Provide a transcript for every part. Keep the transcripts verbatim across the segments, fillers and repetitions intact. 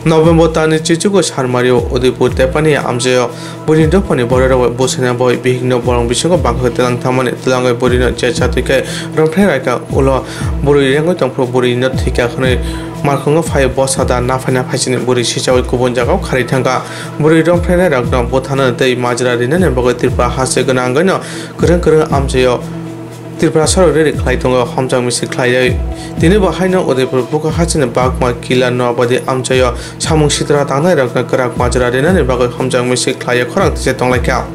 November talni chichugo Sarmario Udaipur Tepani amchaio bwrwi dophani bororok bai bwsana bai bihikno bolong bisingo bangkha twlang thangmani twlangwi bwrwino je chatwi khe romthai raikha ulo bwrwi rengwi tongphuru bwrwino thwikha hwnwi markhungo phai bwsa da naphai naphai sini bwrwi sichawi kubun jagao kharwi thangkha. Bwrwi romthai rairokno bwthano tei majra rinani bagwi Tripura haste gwnangwino kwrwng kwrwng amchaio Tripura sorok rally khlai tongo, homjak misil khlaiwi. Tini bo haino Udaipur bukha hasteni Bagma Killa Noabadi amchaio samung sitra tangnairokno kwrak majra rinani bagwi homjak misil khlaiwi khorang tisa tonglaikha.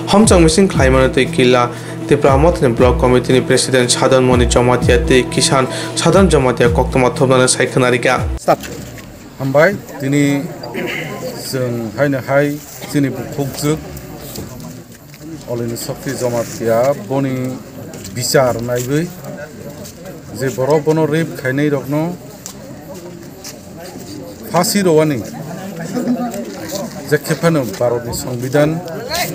Homjak misil khlaimano tei Killa Tipra Mothani Block Committee ni President Sadhan Moni Jamatia tei Kisan Sadhan Jamatia koktwma thopnani sai khwnarikha. Hambai, tini chwng haino hai chini bukhukjwk Olini Sokti Jamatia boni bichar naiwi je borok bono rape khainai rokno phasi rwani, je khe phano Bharatni Songbidan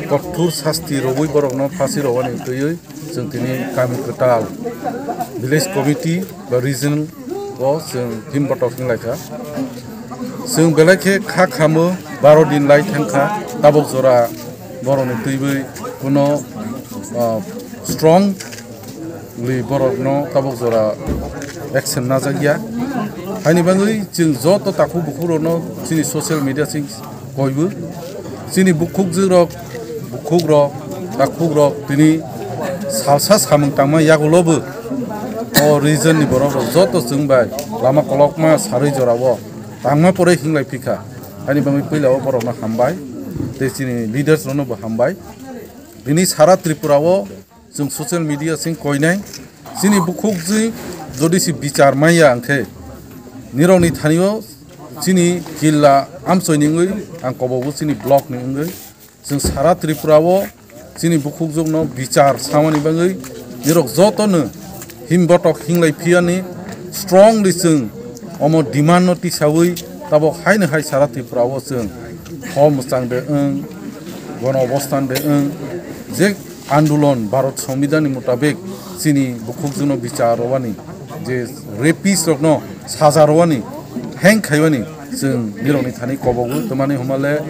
kothor sasti rwui borokno phasi rwani twiwi chwng tini kami kwtal village committee ba regional o chwng himbotok hinglai kha. Chwng belai khe kha khamo baro din lai thang kha, tabok jora borokni twiwi kuno, ah, strongly borokno tabok jora action najak ya. Haini bagwi chwng joto takhuk bukhukrokno chini social media sing koibu. Chini bukhukjwkrok, bukhukrok, takhukrok tini salsa samung tangma yagulobo o region ni borokrok joto chwng bai lama kolokma sarwi jorao tangma pore hinglai phikha. Ani bagwi puila o borokno hambai, tei chini leaders rokno bo hambai. Tini sara Tripura o chwng social media sing koinai. Chini bukhukjwi jodi si bichar maya hwnkhe, nirokni thanio chini killa amchoini wngwi ang kobogo chini block ni wngwi. Chwng sara Tripura o chini bukhukjwkno bichar samani bagwi nirok jotono himbotok hinglai phiyani strongly chwng omo demand no tisawi tabok haino hai sara Tripura o chwng hor mwchang de wng, gono obostan de wng, je andolon Bharat Songbidan ni mutabek chini bukhukjwkno bichar rwani, je rapist rokno saja rwani, hang khaiwani chwng nirokni thani kobogo. Twmani hwnmale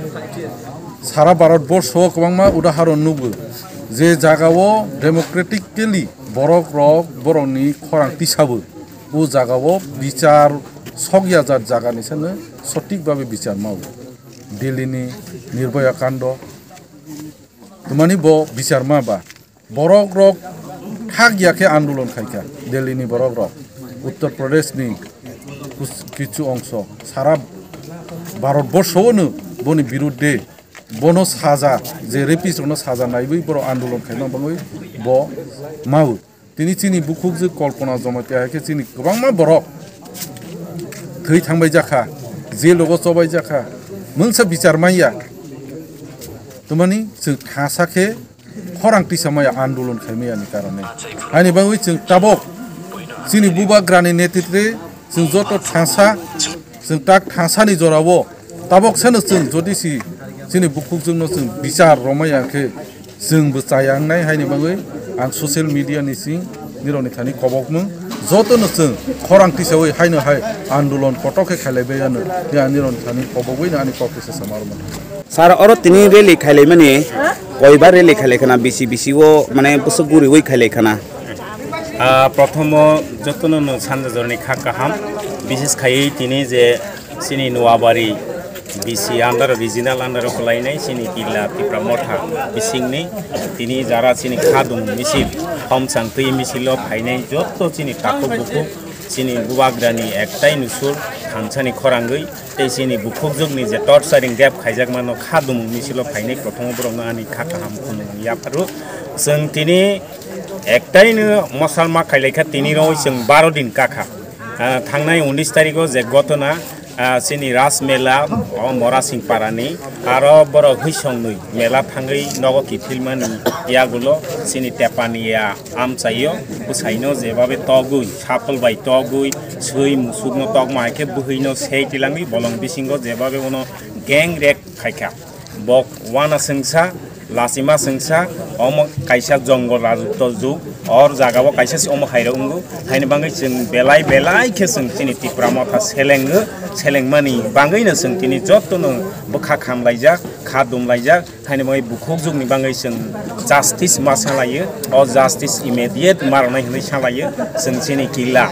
sara Bharat borsho o kwbangma udaharon nugo, je jagao democratically borok rok borokni khorang tisabo, o jagao bichar sok yajak jagani sano sotik babe bichar mao. Delhi ni Nirbhaya Kando, twmani bo bichar ma ba. Borok rok thak ya khe andolon khai kha Delhi ni borok rok, Uttar Pradesh ni kus-, kichu ongso, sara Bharat borsho no boni birudde bono saja, je rapist rokno saja naiwi borok andolon khaima bagwi bo mao. Tini chini bukhukjwk Kalpana Jamatia hai khe chini kwbangma borok thwi thangbai jakha, jail rogo chobai jakha, mungsa bichar manya. Twmani chwng thangsa khe khorang tisa maya andolon khai maya ni karone. Haini bagwi chwng tabok chini bubagrani netritwe chwng joto thangsa, chwng tak thangsa ni jorao tabok sano chwng jodi si chini bukhukjwkno chwng bichar romaya khe chwng bo chaya wngnai. Haini bagwi ang social media ni sing nirokni thani kobokmung jotono chwng khorang tisawi haino hai andolon kotor khe khailaibai ano, ya nirokni thani kobogwi no ani kok kisa sama rwmani. Sir, oro tini rally khailaimani koiba rally khailai khana, bisi bisi o mane bwswk guriwi khailai khana? Ah, prothomo jotono no sanja jorni kha kaham, bises khaiwi tini je chini Noabari B C under, regional under o kwlainai chini Killa Tipra Motha bisingni tini jara chini khadum misil, homsang twi misilo phainai joto chini takhuk bukhuk chini bubagrani ektai nusur thansani khorangwi tei chini bukhukjwkni je torturing rape khaijakmano khadum misilo phainai prothomo borokno ani kha kaham khunung yapharu. Chwng tini ektaino mosal ma khailaikha, tini roi chwng baro din kakha. Ah, thangnai unis tarikho je gotona, ah, chini Ras Mela, o Morasing Parani, aro borok hwisongnwi mela thangwi nogo kiphilmani yagulo chini Tepaniya amchaio bwsaino jebabe togwi, sapul bai togwi, swi musukno tokma hai khe bwhwino sei tilangwi bolong bisingo jebabe bono gang rape khaikha. Bok wana sengsa, lachima sengsa, omo kaisa jongol rajotw jug, Or jaga o kaisa se omo hai rok wngo, haini bagwi chwng belai belai khe chwng chini Tipra Motha selengwi, selengmani bagwino chwng tini jotono bwkha khamlaijak, kha dumlaijak, haini bagwi bukhukjwkni bagwi chwng justice ma salaio, o justice immediate ma rwnai hwnwi salaio. Chwng chini killa,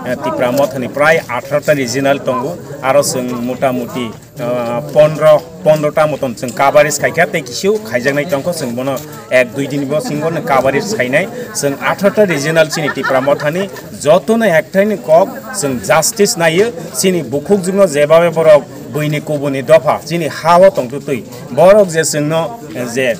eh, Tipra Mothani prai atharo ta regional tongo, aro chwng mota moti ah, pondro, pondro ta moton chwng coverage khaikha, tei kisiu khaijaknai tongkho, chwng bono ek dui din bo singo no coverage khainai. Chwng atharo ta regional chini Tipra Mothani jotono ekthaini kok chwng justice naio, chini bukhukjwkno jebabe borok buini kubuni dopha chini ha-o tongtwtwi borok je chwngno je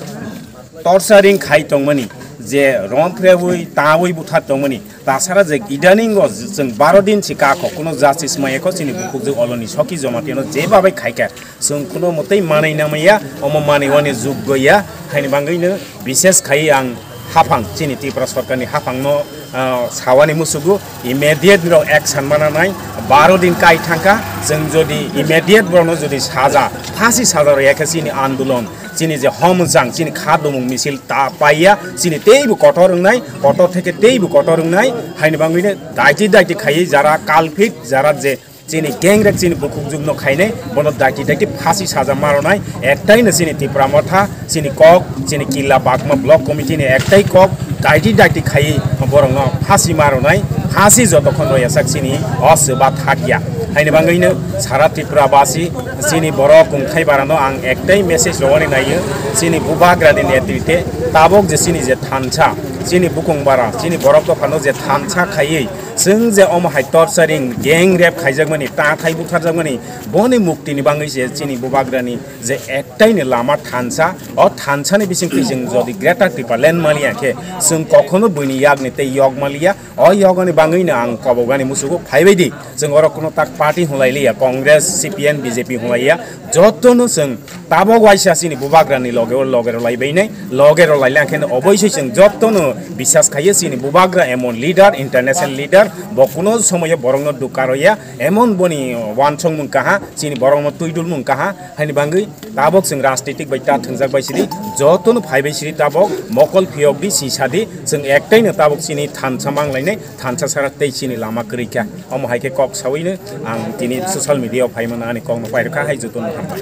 torturing khai tongmani, je romphreui taui butha tongmani, tasara je idaningo chwng baro din si kakho kuno justice maya kho chini bukhukjwk Oloni Soki Jomatiano jebabe khaikha, chwng kuno mwtwi manwi namaya, omo manwi wani juggo ya, haini bagwino bishes khai ang haphang chini Tripura sorkarni haphangno, ah, sawani musugo immediate rok action mananai, baro din kai thangkha, chwng jodi immediate borokno jodi saja, phasi saja rwya khe chini andolon, chini je homjang, chini kha dumung misil ta paiya, chini teibo kotor wngnai, kotor theke teibo kotor wngnai, haini bagwino daiti daiti khaiwi jara culprit, jara je chini gang rek chini bukhukjwkno khainai, bono daiti daiti phasi saja maronai, ektaino chini Tipra Motha, chini kok, chini Killa Bagma Block Committee ni ektai kok, daiti daiti khaiwi borokno phasi maronai, phasi jotokhon rwya sak chini o swba thakya. Haini bagwino sara Tripura basi chini borok kungthai barano ang ektai message rwani naio, chini bubagrani netrite tabok je chini je thansa, chini bukung bara, chini borok dophano je thansa khaiwi chwng je omo hai torturing, gang rape khaijakmani, ta thai butharjakmani, boni muktini bagwi se chini bubagrani je ektaini lama thansa, o thansani bisingtwi chwng jodi Greater Tipraland maliya khe, chwng kokhono buini yakni tei yok maliya. O yogoni bagwino ang kobogani musugo phaibai di. Chwng oro kuno tak party hunlai liya, Congress, C P M, B J P hunlaiya. Jotono chwng tabok waisa chini bubagrani loge, loge rwlai bainai, loge rwlai lang khe oboisoi chwng jotono bisas khaiyo chini bubagra emon leader, international leader, bo kuno somoyo borokno dukha rwya, emon boni wansongmung kaha, chini borokno twidulmung kaha, haini bagwi tabok chwng rajnitik bai ta thwngjak bai sidi, jotono phaibai sidi tabok mokol phiyok di sisa di, chwng ektaino tabok chini thansa manglainai, thansa sara tei chini lama kwrwi kha. Omo hai khe kok sawino ang tini social media o phaimano ani kokno pairwkha, hai jotono hambai.